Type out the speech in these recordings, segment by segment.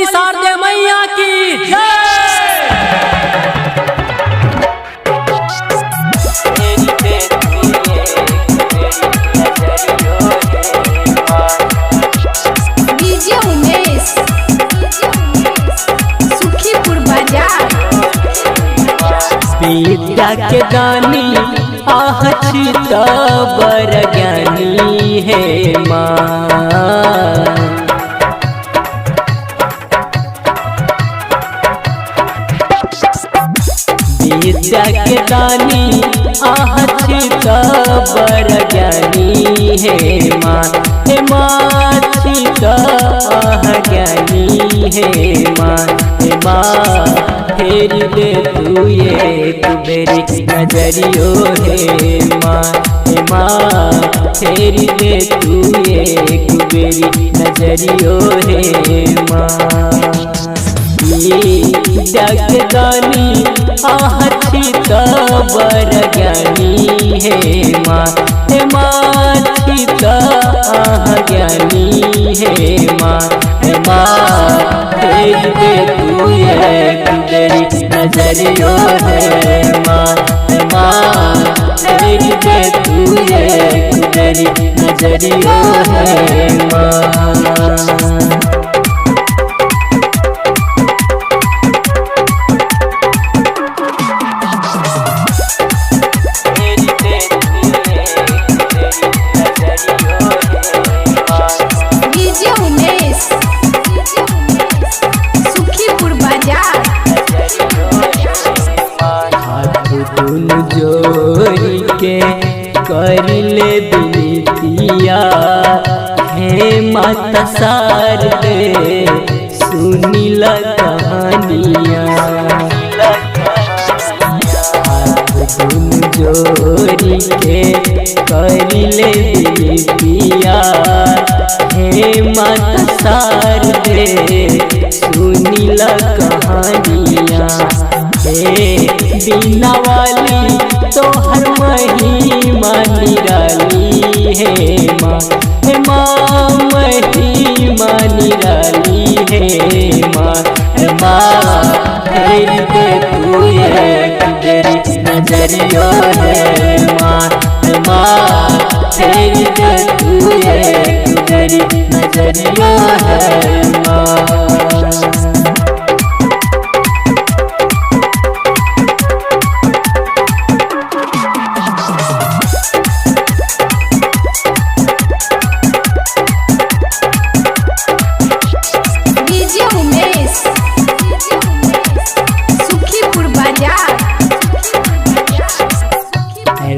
बोली शारदे मैया की जय। डीजे उमेश, सुखीपुर बाजार। विद्या के दानी आह छी बर ज्ञानी हे माँ। विद्या के दानी आह छी बर ज्ञानी हे माँ, हे माँ छी आह ज्ञानी हे माँ, हे माँ फेर दे तू एक बेरी नजरियो हे माँ, हे माँ फेर दे तू एक बेरी नजरियो हे माँ। जगदानी आह छी बर ज्ञानी हे माँ, हे माँ छी आह ज्ञानी हे माँ, हे माँ फेर दे तू एक बेरी नजरियो हे माँ, हे माँ फेर दे तू एक बेरी नजरियो हे माँ। डीजे उमेश, सुखीपुर बाजार। हाथ दुनु जोड़ के कर ले विनतिया हे माता शारदे सुनी ला कहानिया। हाथ दुनु जोड़ के कर ले विनतिया हे माता शारदे सुनी ला कहानिया। हे बीना वाली तोहर महिमा निराली हे माँ, हे माँ महिमा निराली हे माँ, हे माँ फेर दे तू एक बेरी नजरियो हे माँ, हे माँ फेर दे तू एक बेरी नजरियो हे माँ। डीजे उमेश, सुखीपुर बाजार।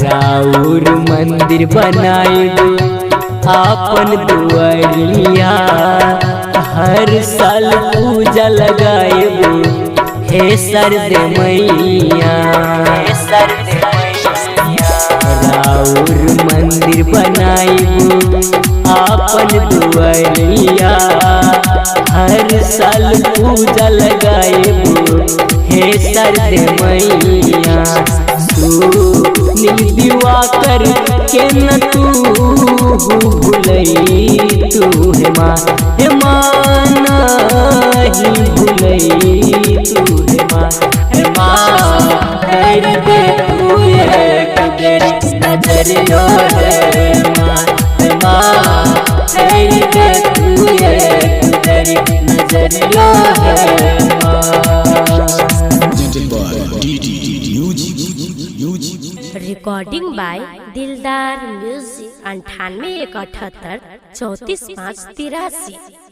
राउर मंदिर बनाइब आपन दुआरिया हर साल पूजा लगाइब हे सरदे मैया। राउर मंदिर बनाइब आपन दुआरिया हर साल पूजा लगाइब हे सरदे मैया। सुनील दिवाकर के न तू भूलई तू हे माँ, हे माँ नाही भूलई तू हे माँ, हे माँ फेर दे तू एक बेरी नजरियो हे माँ, हे माँ फेर दे तू एक बेरी नजरियो हे माँ। Presented by DD Music. Music. Recording by Dildar music 98 178 34 5 83।